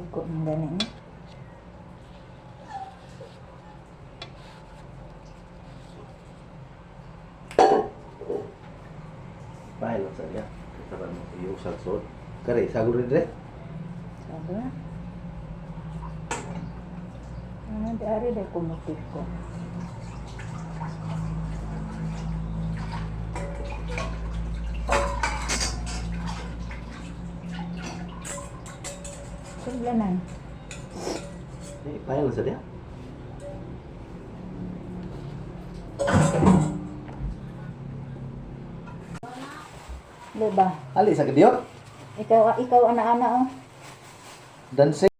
Dagko ng gani ni. Bahay lang sa iya. Tara mo iyo sa sod. Kare, sagol rin dire. Sabi na. Ano, di ari dahil kumutik ko. Suglanan. Eh, bahay lang sa diya. Diba? Ali sa kadiyot. Ikaw, ikaw, ana-ana, oh. Dancing.